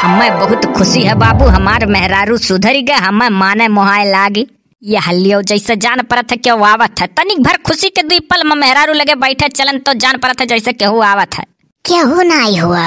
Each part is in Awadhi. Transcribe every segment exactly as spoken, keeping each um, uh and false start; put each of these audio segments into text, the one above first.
हमें बहुत खुशी है बाबू, हमार मेहरारू सुधरि गए, हमें माने मोहाए लागी। ये हलियो जैसे जान परत है केहू आवत है। तनिक भर खुशी के दुई पल में मेहरारू लगे बैठे चलन तो जान परत है जैसे केहू आवत है। केहू नाई हुआ,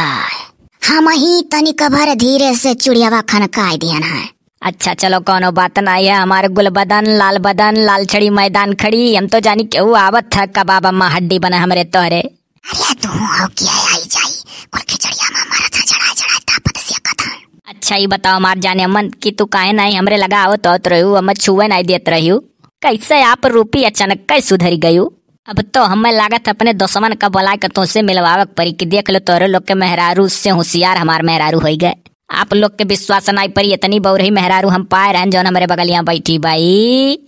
हमहीं तनिक भर धीरे से चुड़ियावा खनकाई दिहन है। अच्छा चलो कौनो बात नाई है, हमार गुलबदन, लाल बदन, लाल छड़ी मैदान खड़ी, हम तो जानी केहू आवत है, कबाब में हड्डी बने हमरे तोहरे। अरे तू हो क्या आई जाई, कुल खिचड़िया में मरत है, जड़ा जड़ा तापत से कथा। अच्छा ई बताओ हमार जाने मन कि तू काहे नाई हमरे लगा आवत होत रहू, हमें छुए नाई देत रहू, कैसे आप रूपी अचानक कैसे सुधर गयू? अब तो हमें लागत अपने दुश्मन का बुला के तुमसे मिलवावे के पड़ी कि देख लो तोहरे लोग के मेहरारू से होशियार हमार मेहरारू होई गए। आप लोग के विश्वास नाई पड़ी, इतनी बौरही मेहरारू हम पाए रहन जौन हमरे बगलिया बैठी बाई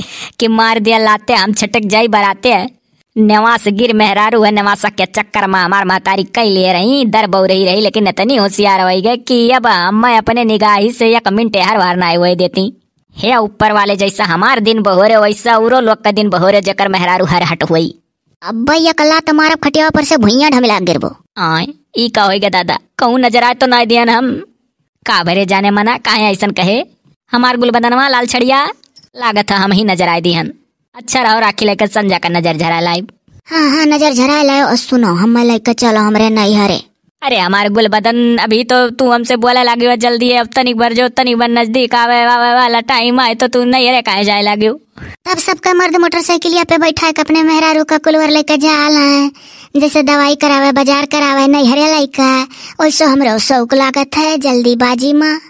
कि मार दिया लाते हम छटक जाई बराते। नेवास गिर मेहरारू है, नेवासा के चक्कर में हमार महतारी कई ले रही, दर बौरही रही, लेकिन इतनी होशियार होई गए कि अब हमें अपने निगाही से एक मिनट हर बार नाई हुए देती। हे ऊपर वाले, जैसा हमार दिन बहोरे वैसा उरो लोग का दिन बहोरे, जेकर मेहरारू हर हट हुई। अब एक लात मारब खटिया पर से भुइयां ढमिला गिरबो। आय, ई का होई गे दादा, कहूँ नजर आए तो नाई दियन हम। का भरे जाने मना, काहे ऐसन कहे? हमार गुलबदनवा लाल छड़िया, लागत है हम ही नजर आए दिहन। अच्छा रहो, राखी लेकर संझा का नजर झरा लाइब। हाँ, हाँ, नजर झरा लायो। और सुनो, हमें लेकर चलो हमरे नैहरे। अरे हमार गुलबदन, अभी तो तू हमसे बोले लागी हो जल्दी है, अब तनिक भर जो, तनिक भर नजदीक आवे, आवे वाला टाइम आए तो तू नैहरे काहे जाए लागी हो? तब सबका मर्द मोटरसाइकिलिया पे बैठा के अपने मेहरारू का कुलवर लेके जा आला है, जैसे दवाई करावे, बाजार करावे, नैहरे लइका, वैसे हमरो शौक लागत है जल्दीबाजी में।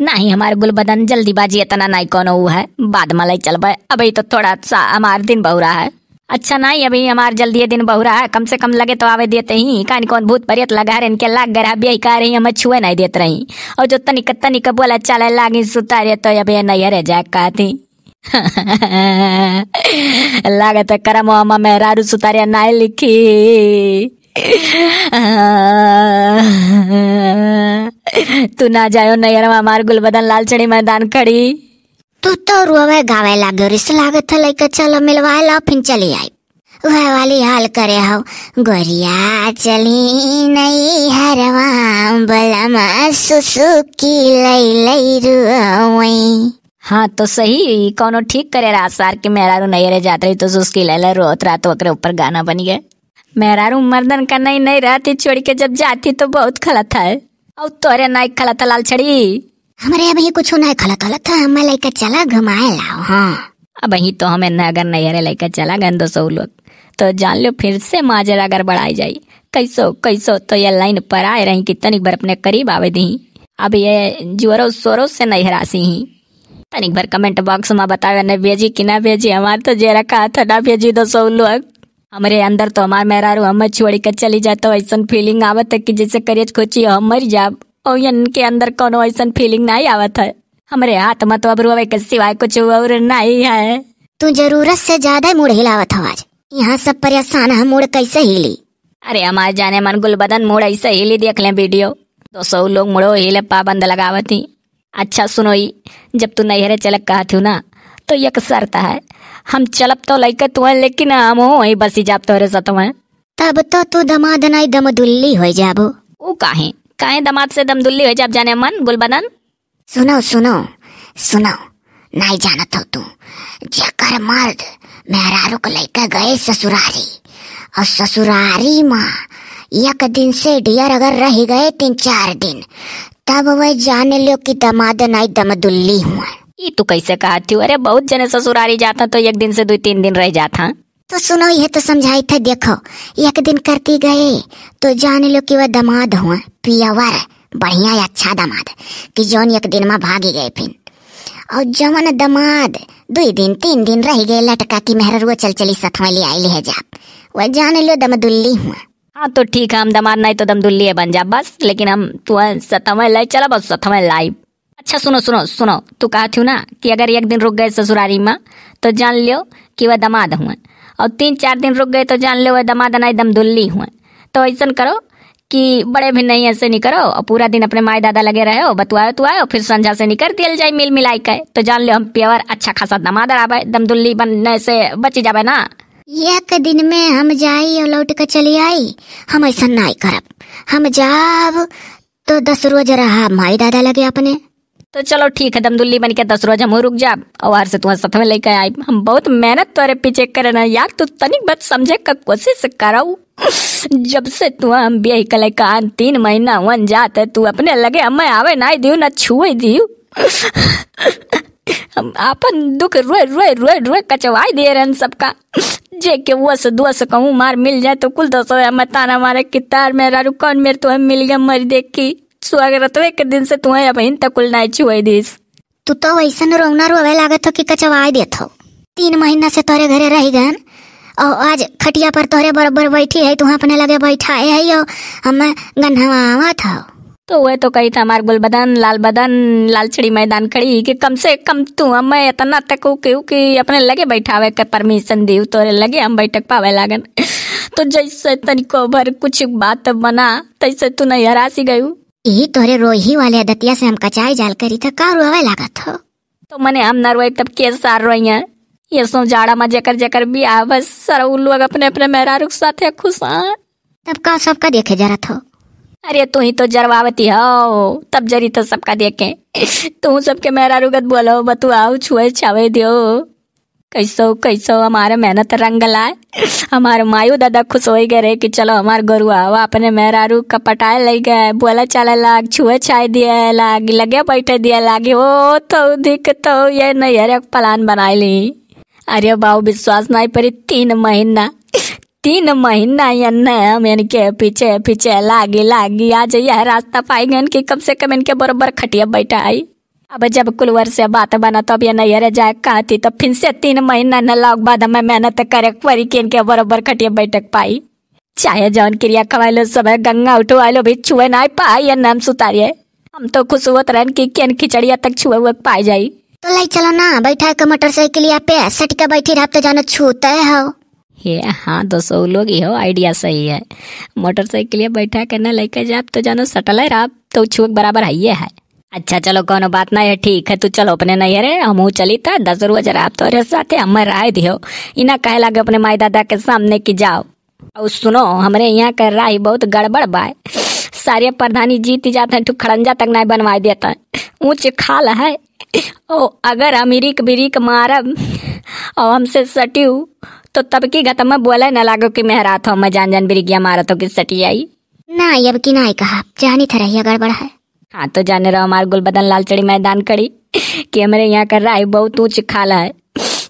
नाही हमार गुलबदन, जल्दीबाजी इतना नाही कोनो ऊ है, बाद में लई चलबे, अभी तो थोड़ा सा हमार दिन बहुरा है। अच्छा नाही, अभी हमार जल्दी दिन बहुरा है, कम से कम लगे तो आवे देते ही, कान कौन भूत प्रेत लगा है, इनके लाग गए रहा, बियाही का रही, हमें छुए नाही देत रही, और जो तनिक तनिक बोला चले लागी सुतारे तो अबे नैहरे जाए कहती। लागत है करम हमा मेहरारू सुतारिया नाही लिखी। तू ना जायो नैहरवा हमार गुलबदन लाल छड़ी मैदान खड़ी। तू तो रोवे गावे लाग्यो रिस लागत है लइका चलो मिलवाए लाओ फिर चली आई। वह वाली हाल करे हो गोरिया चली नैहरवा बलमा सुसुकी लई लई रोवई। हाँ तो सही, कौनो ठीक करे रात सार के मेहरारू नैहरे जात रही तो सुसुकी लई लई रोत रात ओकरे ऊपर गाना बन गए। मेहरारू मर्दन का नहीं, नहीं रहती छोड़ के जब जाती तो बहुत खलत है। और तोरे नाई खलत है लाल छड़ी। हमरे अबहीं कुछ नाई खलत हलत है, हमें लइका चला घुमाए लाओ। हाँ। अबहीं तो हमें न अगर नैहरे लइका चला गए दो सौ लोग तो जान लो फिर से माजरा गड़बड़ाई जाई। कैसो कैसो तो ये लाइन पर आए रही कि तनिक भर अपने करीब आवे दी। अब ये जोरों शोरों से नैहरासी ही। तनिक भर कमेंट बॉक्स में बतावे न भेजी कि ना भेजी, हमार तो जेरा कहा था ना भेजी दो सौ लोग। हमरे अंदर तो हमार मेहरारू हमें छोड़ के चली जाए तो ऐसन फीलिंग आवत है कि जैसे करेज खोची हम मर जाब। और इनके अंदर कोनो ऐसन फीलिंग नहीं आवत है। हमरे हाथ में तो अब रोवे के सिवाय कुछ और नहीं है। तू जरूरत से ज्यादा मूड हिलावत हो आज। यहाँ सब परेशान है, मूड कैसे हिली? अरे हमारे जाने मन गुलबदन मूड ऐसे हिली, देख लें वीडियो। दो सौ लोग मुड़ो हिले पाबंद लगावत ही। अच्छा सुनो ई, जब तू नैहरे चलक कहत हूँ ना, तो एक शर्त है, हम चलब तो लइके तुहे, लेकिन हम हो वहीं बसी जाब तोहरे सतवे। तब तो तू दमाद नाई दमदुल्ली हो जाबो। ऊ काहे? काहे दमाद से दमदुल्ली हो जाब जाने मन गुलबदन? सुनो, सुनो, सुनो, नाई जानत हो तू, जेकर मर्द मेहरारू के लइके गए ससुरारी, और ससुरारी में एक दिन से डियर अगर रह गए तीन चार दिन, तब वह जान लो कि दमाद नाई दमदुल्ली हुआ। ई तू कैसे कहत हूँ? अरे बहुत जने ससुरारी जाता तो एक दिन से दो तीन दिन रह जाता। तो सुनो, यह तो समझाई थे, देखो, एक दिन करती गए तो जान लो कि वह दमाद हुआ, पियावर, बढ़िया अच्छा दमाद, कि जौन एक दिन में भागी गए फिन। और जवन दमाद दुई दिन तीन दिन रह गए लटका कि मेहररुआ चल चली सतवें ले आई ले जाब, वह जान लो दमदुल्ली हुआ। हाँ तो ठीक है, हम दमाद नहीं तो दमदुल्ली बन जाब बस, लेकिन हम तुहे सतवें ले चलब और सतवें लाइब। अच्छा सुनो सुनो सुनो, तू कहत हूँ ना कि अगर एक दिन रुक गए ससुरारी में तो जान लियो कि वह दमाद हुए, और तीन चार दिन रुक गए तो जान लियो वह दमाद नहीं दमदुल्ली हुए। तो ऐसन करो कि बड़े भी नहीं ऐसे नहीं करो, और पूरा दिन अपने माई दादा लगे रहे हो, बतुआए तुआए, और फिर संझा से निकर दियल जाए मिल मिलाई के, तो जान लियो हम प्योर अच्छा खासा दमाद आबे, दमदुल्ली बनने से बची जाबे ना। एक दिन में हम जाई और लौट के चली आई, हम ऐसा नहीं करब। हम जाब तो दस रोज रहा माई दादा लगे अपने। तो चलो ठीक है, दमदुल्ली बन के दस रोज हमहू रुक जाब, और से तुम्हें साथ में लेके आइब। हम बहुत मेहनत तोरे पीछे करे ना यार, तू तनिक बात समझे का कोशिश करऊ। जब से तू हम बियाह के लेके आन, तीन महीना वन जात है, तू अपने लगे हमें आवे ना दियो, ना छुए दियो। हम आपन दुख रोए, रोए, रोए, रोए कचवाई दे रहन सबका। जे के वस दोस कहूँ मार मिल जाए तो कुल दोसो हमें ताना मारे कि तार मेहरारू कौन मेर तो हम मिल गए मर देखी। सुहागरतवे के दिन से तुम्हें अब हिन तक कुल नाई छुए दिस। तू तो वैसन रोना रोवे लागत हो कि कचवाई देत हो। तीन महीना से तोरे घरे रह गन, और आज खटिया पर तोरे बरोबर बैठी है, तू अपने लगे बैठाए है, और हमें गन्हवावत हो। तो वह तो कही था हमार गुलबदन, लाल बदन, लाल छड़ी मैदान खड़ी, कि कम से कम तू हमें इतना तक केहू कि अपने लगे बैठावे के परमिशन दियो, तोरे लगे हम बैठक पावे लागन। तो जैसे तनिको भर कुछ बात बना, तैसे तू नहीं हरासी गयू। ई तोरे रोही वाले आदतिया से हम कचाई जाल करी था, का रोवे लागत हो? तो मने हम न रोई तब के सार रोइया? ये सो जाड़ा में जेकर जेकर बियाह बस सरऊ लोग अपने अपने मेहरारू के साथे खुश हैं। तब का सबका देखे जरत हो? अरे तू ही तो जरवावती हो, तब जरी तो सबका देखे। तू सबके मेहरारू गत बोलो, बतुआओ, छुए छावे दियो। कैसो कैसो हमारे मेहनत रंग लाए। हमारे मायू दादा खुश होई गए रहे कि चलो हमार गोरुआ हवा अपने मेहरारू का पटाए लई गए, बोला चाले लाग, छुए छाए दिए लाग, लगे बैठे दिए लाग। ओ तो दिख तो ये नहीं हर एक प्लान बनाए ली। अरे बाऊ विश्वास नहीं परी, तीन महीना, तीन महीना ये न हम इनके पीछे पीछे लागी लागी आज यह रास्ता पाई गन कि कम से कम इनके बरोबर खटिया बैठा आई। अब जब कुलवर से बात बना तो अब ये नैहरे जाए कहती तो फिर से तीन महीना न लाग बाद हमें मेहनत करे परी कि इनके बरोबर खटिया बैठक पाई। चाहे जौन क्रिया खवाई लो, सब गंगा उठवाई लो, भी छुए नाई पाई ये नाम सुतारिए। हम तो खुश होत रहन कि केन खिचड़िया तक छुए हुए पाई जाई। तो ले चलो ना, बैठा के मोटरसाइकिलिया पे सट के बैठी रहब तो जानो छूते हो। हे हाँ दोस्तों, उ लोग इहो आइडिया सही है। मोटरसाइकिलिया बैठा के न लेके जाब तो जानो सटले रहब तो छुए के बराबर हइये है। अच्छा चलो कोनो बात ना है, ठीक है, तू चलो अपने नैहरे, हमहू चली था दस रोज रहब तोरे साथे, हमें राय दियो। इना कहे लागे अपने माई दादा के सामने कि जाओ। और सुनो, हमरे यहाँ के राही बहुत गड़बड़ बा। सारे प्रधानी जीत जात हैं, ठू खड़ंजा तक नहीं बनवाए देता है, ऊँच खाल है। ओ अगर हम इरिक बिरिक मारब और हमसे सटियो तो तब की घत में बोले न लागो कि मेहरात हो, मैं जान जान बिरिकिया मारत हो कि सटी आई। ना, अब की नाई कहा, जानी था रहिया गड़बड़ है। हाँ तो जाने रहो हमार गुलबदन लाल चढ़ी मैदान कड़ी कि हमरे यहाँ का राही बहुत ऊँच खाल है।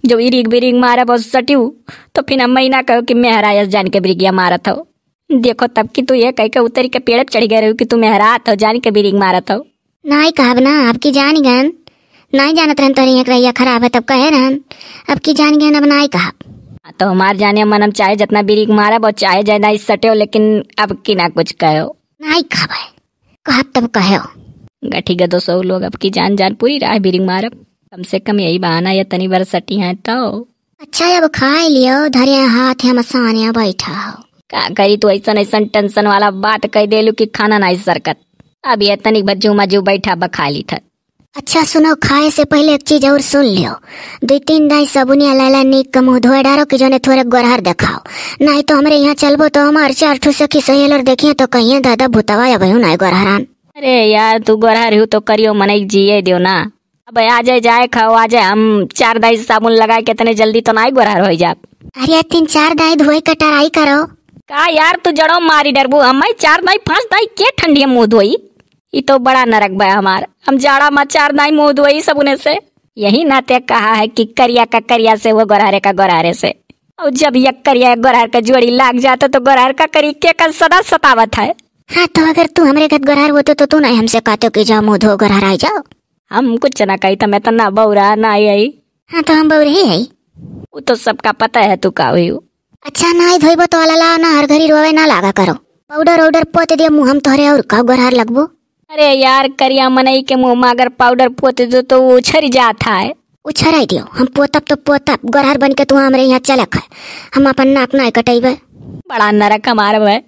जो इरिक बिरिक मारब और सटियो तो फिर हम ना कहो कि मेहरायस जान के बिरिकिया मारत हो। देखो तब की तू ये कह के उतरी के पेड़ पे चढ़ गए रहो कि तू मेहरात हो जान के बिरिक मारत हो। नाई कहब ना, अब की जान गन। नाई जानत रहन तोहरे यहाँ के रहिया खराब है तब कहे रहन, अब की जान गन अब नाई कहब। हाँ, तो हमार जाने मन हम चाहे जितना बिरिक मारब और चाहे जाए नाई सटे हो, लेकिन अब की ना कुछ कहो। नाई कहब है, कहब तब कहो। गठी गदो सौ लोग अब की जान जान पूरी राह बिरिक मारब। कम से कम यही बहाना ये तनी बार सटी हैं तो। अच्छा अब खाए लियो, धरे हाथ हम सानिया बैठा हो। का करी तू ऐसन ऐसन टेंशन वाला बात कह देलू कि खाना नाई सरकत। अब ये तनिक बज्जू मज्जू बैठा बखा ली था। अच्छा सुनो, खाए से पहले एक चीज और सुन लियो। दो तीन दाई सबुनिया लाला नीक के मुंह धोए डारो कि जोने थोड़े गोरहर देखाओ, नहीं तो हमरे यहाँ चलबो तो हमार चार ठो सखी सहेलर देखिए तो कहिए दादा भूतवा या भयू नाई गोरहरान। अरे यार तू गोरहर हूँ तो करियो मनई जिए दियो ना। अब आ जाए जाए खाओ आ जाए, हम चार दाई साबुन लगाए के इतने जल्दी तो नाई गोरहर हो जाब। अरे तीन चार दाई धोए कटराई करो। का यार तू जड़ो मारी डरबू, हम चार दाई पांच दाई के ठंडिया मुंह धोई। ई तो बड़ा नरक बा हमार, हम जाड़ा में चार दाई मुंह धोई सबुने से। यही नाते कहा है कि करिया का करिया से वो गोरहरे का गोरहरे से। और जब यक करिया गोरहर का जोड़ी लाग जाता तो गोरहर का करी के का सदा सतावत है। हाँ तो अगर तू हमरे घर गोरहर होते तो तू नहीं हमसे कहते कि जाओ मुंह धो गोरहर आई जाओ। हम कुछ ना कही था, मैं तो ना बौरा ना आई। हाँ तो हम बौरे ही है। वो तो सबका पता है तू का हुई। अच्छा नाई धोइबो तो अलला ना हर घड़ी रोवे ना लागा करो। पाउडर वाउडर पोत दिया मुँह हम तोहरे और का गोरहर लगबो। अरे यार करिया मनई के मुँह में अगर पाउडर पोत दो तो वो उछर जात है। उछराई दियो, हम पोतब तो पोतब, गोरहर बन के तू हमरे यहाँ चलक है, हम अपन नाक नाई कटैबे। बड़ा नरक हमार बे।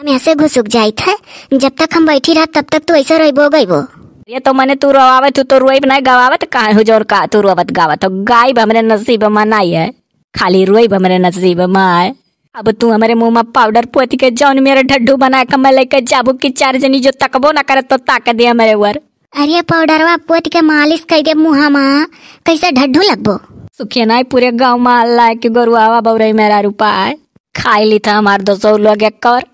हम ऐसे घुसुक जाइत है, जब तक हम बैठी रहब तब तक तू ऐसे रोइबो गइबो। ये तो मने तू रोवावत हो तो रोइब नहीं गवावत, कहाँ हो जोर का तू रोवत गावत हो, गाइब हमरे नसीब में नहीं है, खाली रोइब हमरे नसीब में है। अब तू हमरे मुँह मा पाउडर पोत के जौन मेरा ढड्ढू बना के मैं लइके जाबू कि चार जनी जो तकबो ना करे तो ताक दे हमरे ऊपर। अरे पाउडरवा पोत के मालिश कइ दे मुँह मा, कैसे ढड्ढू लगबो? सुखिया नाई पूरे गाँव मा हल्ला है कि गोरुआवा बउरही मेहरारू पाए। खाई ली था हमार दसउ लोग एक और,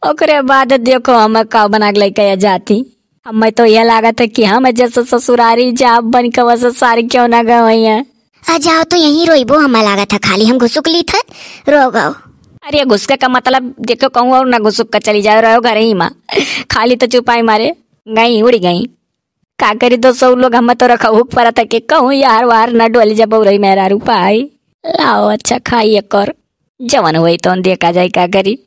ओकरे बाद देखो हम का बना के लइके जाती। हमें तो यह लागत है कि हम जैसे ससुरारी जाब बन के वैसे सारी क्यों ना गए हुई हैं। आ जाओ तो यहीं रोइबो, हमें लागत है खाली हम घुसुक ली थे, रो गओ। अरे घुसके का मतलब देखो कहूँ और ना घुसुक के चली जाओ, रहो घर ही मा। खाली तो चुपाई मारे गई, उड़ी गई। का करी दसउ लोग, हमें तो रखा हुक परत है कि कहूँ यार वार ना डोली जब बउरही मेहरारू पाई। लाओ अच्छा खाई एक और, जवन होई तौन देखा जाए का करी।